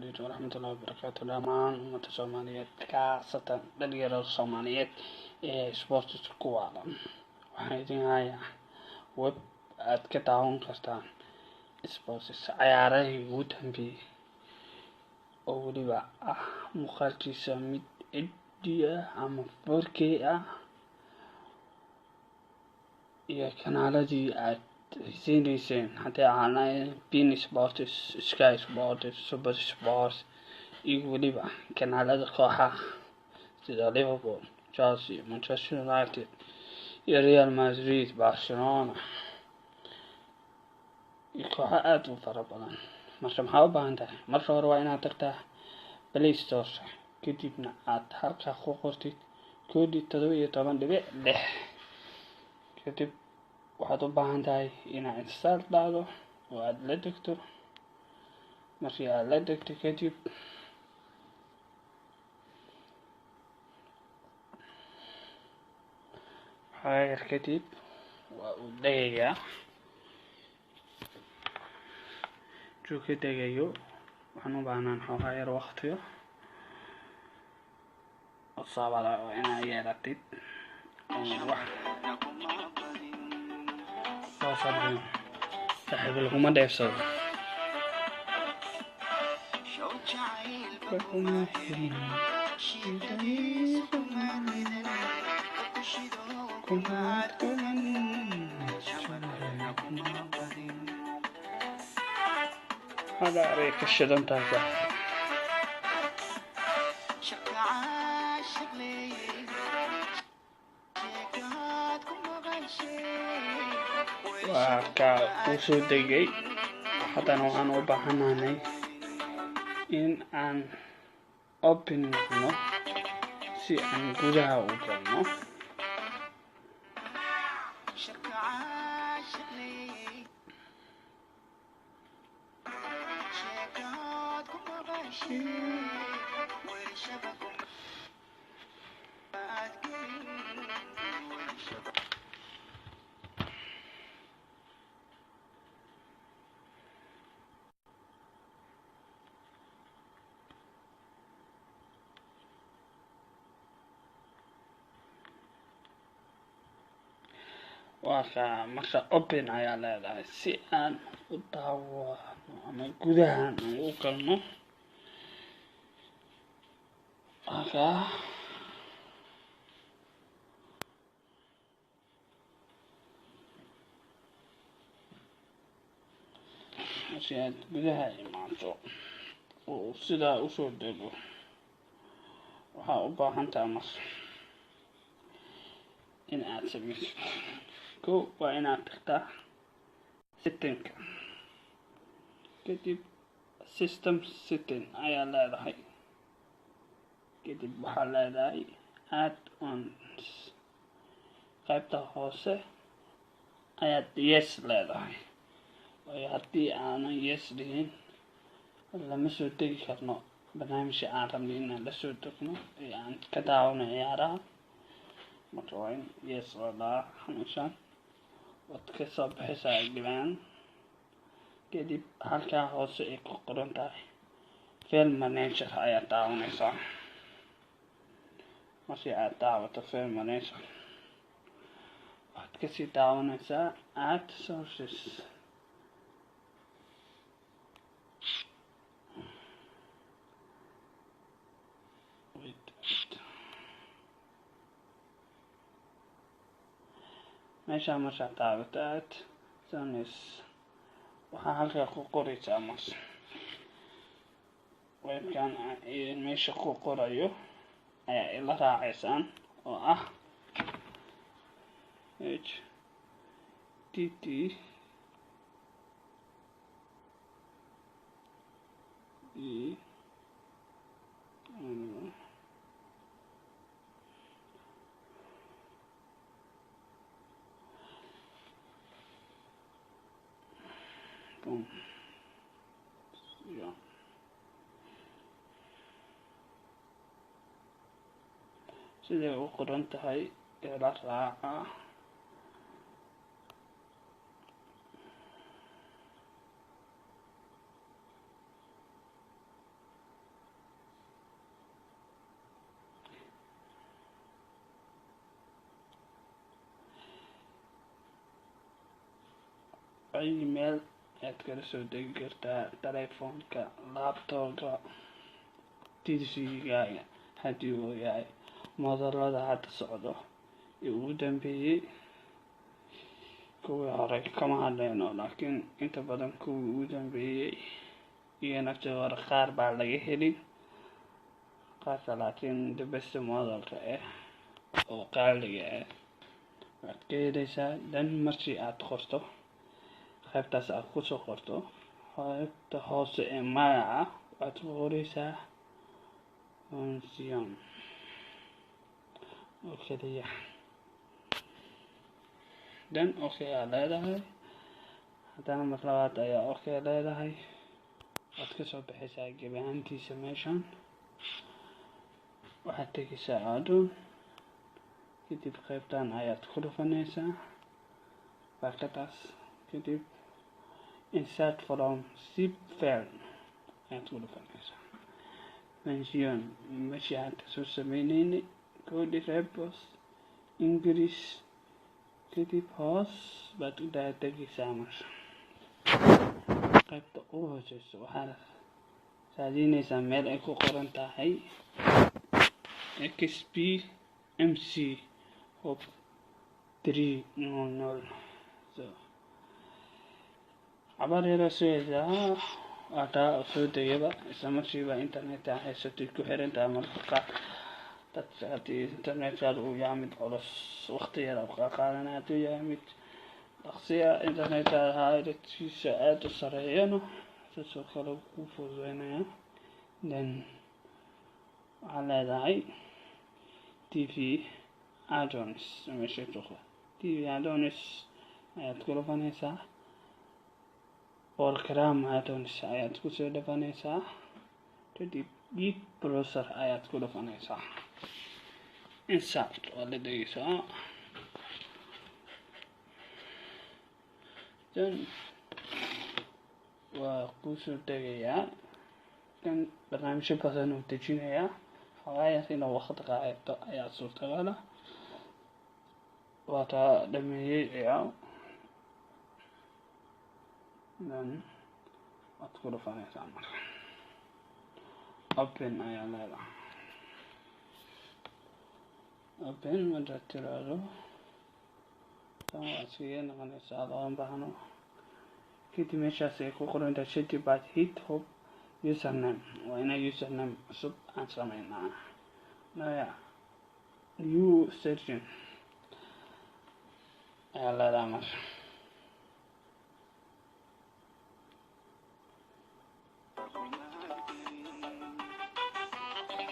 Calaykum waraxmatullahi wabarakaatu. Dhammaan ummadda Soomaaliyeed, khaasatan dhalinyarada Soomaaliyeed ee sports ku waalan, waxaan idin hayaa web aad ka daawan kartaan sports, cayaarahii ugu dambeeyay, oo weliba ah muuqaalkiisa mid HD ah ama 4K ah, iyo kanaaladii aad xiiseyneyseen haddii ahaan beIN Sports, Sky Sports, Super Sports iyo weliba kanaalada kooxaha sida Liverpool, Chelsea, Manchester United iyo Real Madrid, Barcelona iyo kooxo aada u fara badan. Marka maxaa u baahan tahay? Marka hore waa inaad tagtaa Play Store, kadibna aad halkaa ku qortid koodi 17.6. Kadib waxaad u baahan tahay inaad install dhahdo oo aada la degto. Markii aad la degto kadib, waxaa yar kadib waa uu degayaa. Intuu ka degayo waxaan u baahnaan xoogaa yar waqtiyo sabada waa inaad yeelatid wax soo sabrin, saaxiib, laguma dheefsado. Kuma xirin kumaad godan, kuma badin. Hada aray ka shidan tahay, saaxiib. Waa ka uu soo degay. Haddana waxaan u baahanahay in aan open noqno si aan gudaha u galno. Waa kaa. Marka open ayaa leedahay si aan u daawano ama gudahan aan u galno. Waa kaa. Markii aad gudaha imaato oo sidaa usoo dego, waxaa u baahan tahay marka in aad sameysid. Ko waa inaad tagtaa settingka, kadib system setting ayaa leedahay, kadib waxaa leedahay add ons, qaybta hoose ayaad yes leedahay, waayo haddii aanan yes dhihin lama soo degi karno barnaamijka aan rabnay inaan la soo degno ee aan ka daawano ciyaaraha. Marka waa in yes la dhahaa. Meeshaan waad ka soo baxaysaa gibaan, kadib halkaa hoose ay ku qoran tahay file manager ayaad daawanaysaa. Markii aad daawato file manager, waxaad kasii daawanaysaa add sources. Wait, wait. Meeshaa markaad daawato add sources, waxaa halkaa ku qoraysaa mas webkan meesha ku qorayo ayaa ila raacaysaan, oo ah h t t e boom. Yeah. Siday u qoran tahay ila raaca. Ay meel ayaad kala soo degi kartaa telefoonka, laptopka, TV-gaaga haddii uu yahay modelada hadda socdo ee ugu dambeeyey. Kuwii hore kama hadleyno, laakiin inta badan kuwii ugu dambeeyey iyo naftigooda qaar baa laga helin qaarka, laakiin the best modelka ah oo qaaliga ah waad ka heleysaa. Dan markii aad qorto qaybtaas, aad kusoo qorto qaybta hoose ee magaca, waxaad ku qoreysaa version oo keliya. Dan okay aa leedahay. Haddana mar labaad ayaa okay leedahay. Waad kasoo baxaysaa gebi ahaantiisa meeshan. Waxaad tegeysaa add-on, kadib qaybtan ayaad ku dhufanaysaa baakadaas, kadib insert from zip file ayaad ku dhufanaysaa. Version meeshii aan kasoo sameyneynay, Cody Rebels English. Kadib hoos baad u daadegaysaa. Marka qaybta ugu hooseyso waxaad raadinaysaa meel ay ku qoran tahay XBMC Hub 3.0.0. So cabaar yaraa sugaysaa, waa taa soo degaba isla markiiba. Internetka haysatay ku xirantahay. Marka qaar dadka haddii internetkaada uu yahay mid culus, waqti yar uu kaa qaadanaya. Hadduu yahay mid dhaqsiya, internetkaada hayradkiisa aada u sareeyana, saasoo kale kuu fududeynaya. Then waxaa leedahay TV add-ons. Meesha ku TV add-ons ayaad ku dhufanaysaa, program add-ons ayaad kusoo dhufanaysaa, kadib Get Browser ayaad ku dhufanaysaa. Insert waa la degeysaa. Then waa kusoo degayaa. Kan barnaamijyo badan uu dejinayaa, xoogaa yar inuu waqti qaato ayaa suurtagala. Waa taa dhameeyey ciyaar. Then waad ku dhufanaysaa marka, open ayaa leedahay. Open markaad tiraahdo, tan waa iskaga noqonaysaa, looma baahno. Kadib meeshaas ay ku qoran tahay certified hit hub username, waa inaa username cusub aan sameynaa. Naya new session ayaa leedahay marka.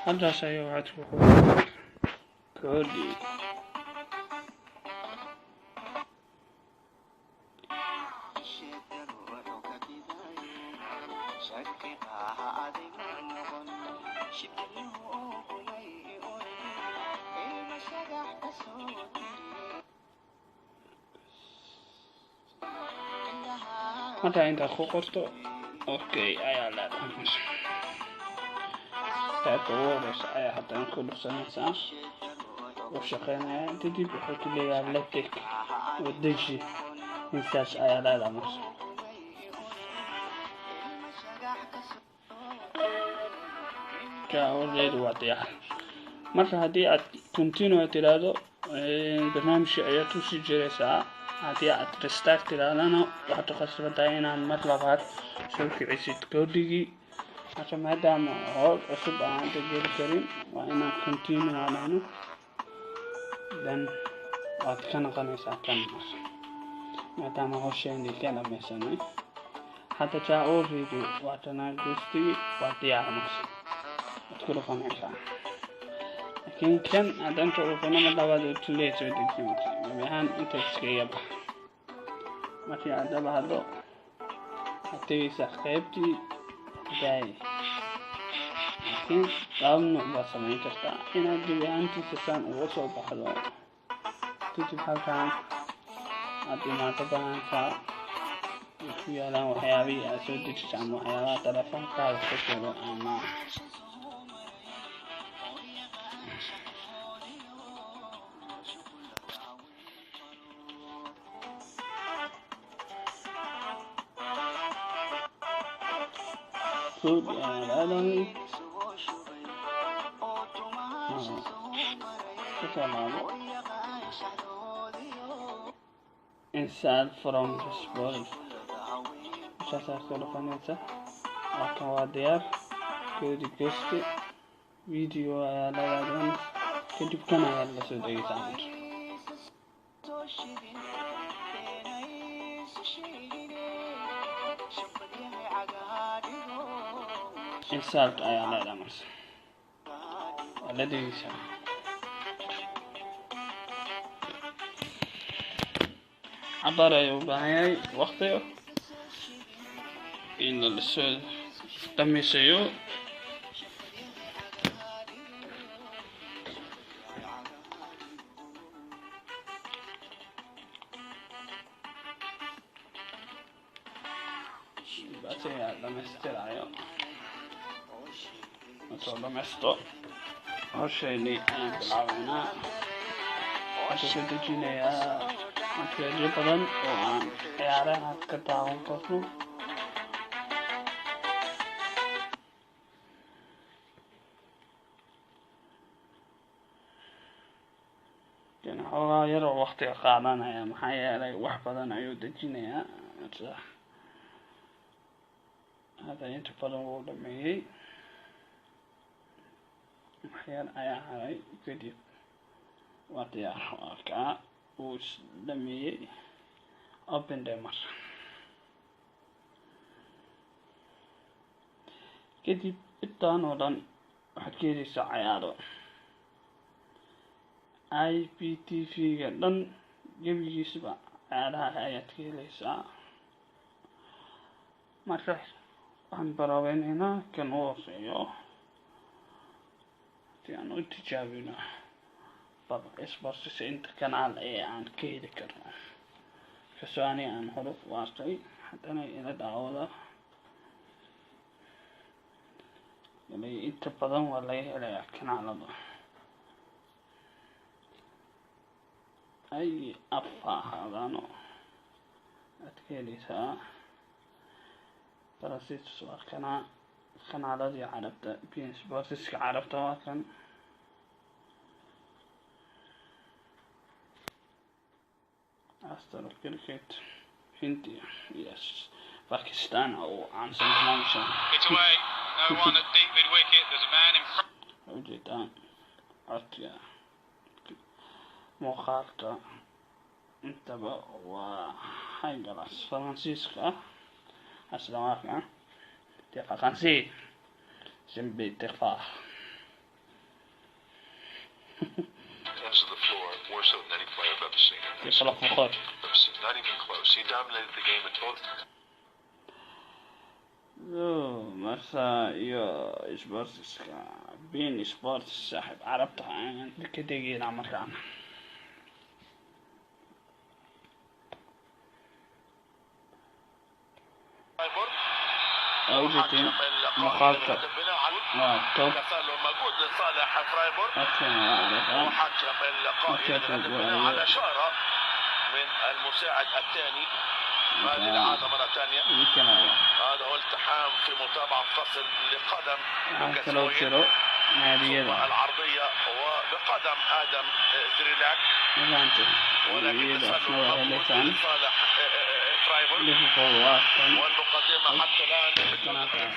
Halkaas ayaa waxaad ku qoran Kodi. Markaa intaad ku qorto, okay ayaa leedahay. Meesha qaybta ugu horeysa ayaa haddana ku dhufsanaysaa. Uu shaqeynaya. Kadib wuxuu ku leeyahay latek oo deji. Intaas ayaa leedahay marka. Already waa diyaar. Marka haddii aad continue tiraahdo, barnaamijka ayaad kusii jiraysaa. Haddii aad restart tirahdana, waxaad khasban tahay inaad mar labaad soo kicisid Kodigii. Marka maadaama howl cusub aan hadda geli karin, waa inaan continue dhahno. Then waad ka noqonaysaa kan marka, maadaama hawsheenii ka dhammaysanay hadda. Jaa already waa tanaa, goostigii waa diyaar. Marka waad ku dhufanaysaa, laakiin kan haddaan ka dhufano, mar labaad oo tuleey soo deji. Marka gabi ahaan inta iskaga bax. Markii aad dabahdo, waxaad tegeysaa qaybtii daay. Laakiin laba nuuc baad samayn kartaa: inaad gebi ahaantiisa saan uga soo baxdo, kadib halkan aad imaato banaanka ay ku yaalaan waxyaabihii aad soo dejisa ama waxyaabaha telefoonkaada ku jiro ama Kodi ayaa leedahay. Kusoo laabo, install from Spotify, saasaad ku dhufanaysa. Halkan waa diyaar. Kodi Ghost video ayaa leedahay, kadib kan ayaa la soo degaysaa. Marka install ayaa leedahay, marka waa la degaysaa. Cabaar ayuu u baahan yahay waqti in lasoo dhamaysayo. Asigaa dhamaystirayo. Markuu dhamaysto, hawsheeni ayaan bilaabeynaa. Waxaan soo dejinayaa materialyo badan oo aan ciyaaraha ka daawan karno. Kan xoogaa yar oo waqtiga qaadanaya, maxaa yeelay wax badan ayuu dejinayaa. Hada inta badan wuu dhameeyey, wax yar ayaa haray, kadib waa diyaar. Waa kaa, wuu is dhameeyey. Open dhe. Mar kadib intaan oo dhan waxaad ka heleysaa cayaaro IPTV-ga dhan, gebigiisba cayaaraha ayaad ka heleysaa. Marka waxaan baraabayneynaa kan u hooseeyo si aan u tijaabino bal sports inta kanaal ee aan ka heli karno. Kasoo ani aan hore u arkay, haddana ila daawada. Inta badan waa laga helayaa kanaalada ay af ha ahaadaano, aad ka heleysaa. Faransiis waa kana, kanaaladii Carabta, beIN Sportska Carabta waa kan. Astro Cricket Hindiya, yes, Pakistan oo caansan barnaamijkan. It's away. No one at deep mid wicket. There's a man in front. Ujeedaan codka, muuqaalka, intaba waa high class. Faransiiska asla waa kan, faransi simbi tirfaa. Ends of the floor more so than any player I've ever seen. Kala foqor. Ever seen. Not even close. He dominated the game at both Marsa iyo sportska beIN Sports, saaxiib, Carabta ayaan ka degeynaa markaan. Waa ujeedeen muuqaalka waa top. تسلل موجود لصالح فرايبورغ. Codkana waa aragaa. وحكم اللقاء مكافأة. يتقدم على إشارة من المساعد الثاني. هذه الإعادة مرة ثانية. Idinkana waa. هذا هو التحام في متابعة تصل لقدم Waxaa لوكاس kaloo موين jiro ثم naadiyada العرضية وبقدم آدم زريلاك nidaamka ولكن naadiyada تسلل asna waa موجود heleysaan. لصالح فرايبورغ. Liverpool waa kan. والمقدمة حتى الآن Kana kaa.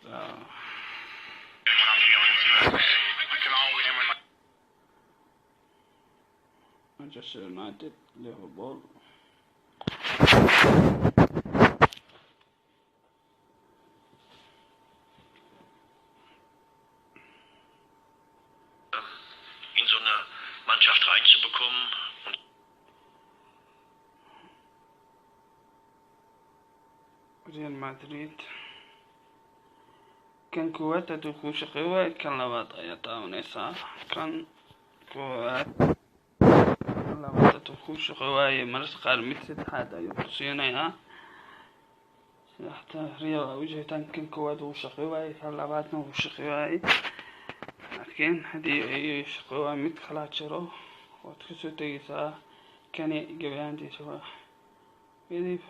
So, When I'm feeling I can always when my Manchester United, Liverpool. In so eine Mannschaft reinzubekommen und Real Madrid. Kan koowaad hadduu kuu shaqeey waayo, kan labaad ayaa daawanaysaa. Kan koowaad, kan labaad hadduu kuu shaqey waayo, mararka qaar mid saddexaad ayuu ku siinayaa. Sida xataa Real aa ujeedaan, kan koowaad wuu shaqey waayey, kan labaadna wuu shaqey waayey, laakiin haddii ay shaqey waayo, mid kalaa jiro. Waad kasoo tegeysaa kani gebi ahaantiisa waa kadib.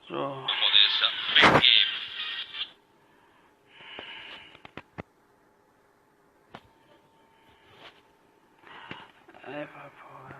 So For this big game. Liverpool.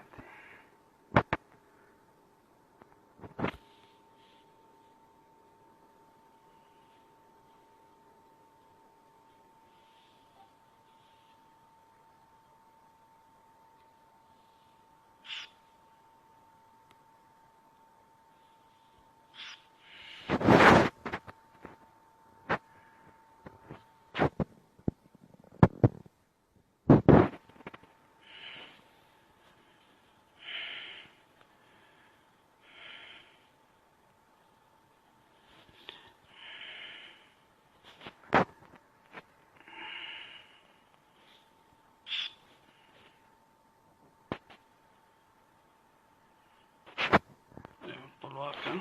Liverpool waa kan.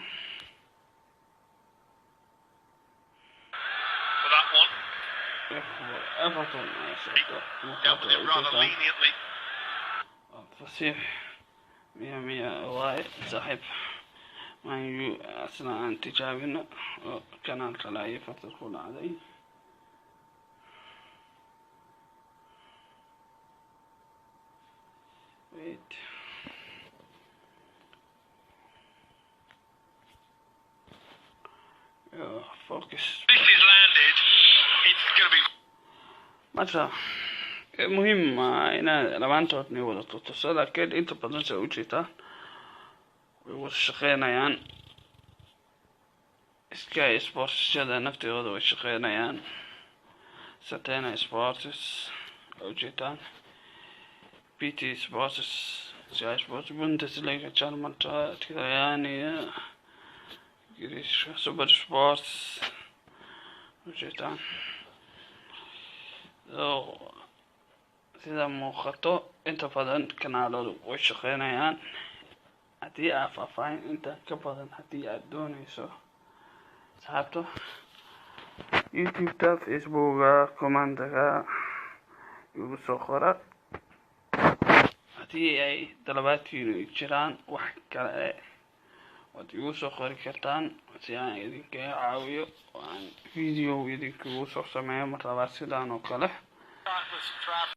For that one, Liverpool, Everton ayaa socda. dealt with it rather Muuqata. leniently. Waa fasiix miya miya waaye saaxiib. Man U asna aan tijaabino oo kanaal kale ayay farta ku dhacday. Wait. Oh, focus. This is landed. It's going to be Marka muhiim ma inaad dhammaantood ni wada tutuso, laakiin inta badan sa ujeedaa way wada shaqeynayaan. Sky Sportsyada naftigooda way shaqeynayaan. Satena Sports waa ujeedaan, BT Sports, Sky Sports, Bundesliga, Jarmalka, Talyaaniga, Ingiriiska, Super Sports ujeedaan. So sida muuqato inta badan kanaaladu way shaqeynayaan. Haddii aad faahfaahin inta ka badan haddii aad dooneyso, asxaabta, YouTube-ta, Facebooka, commentaga igu soo qora. Haddii ay dalabaadkiinu jiraan wax kale, waad igu soo qori kartaan si aan idinkaga caawiyo oo aan video idinkugu soo sameeyo mar labaad sidaan oo kale. With some traffic.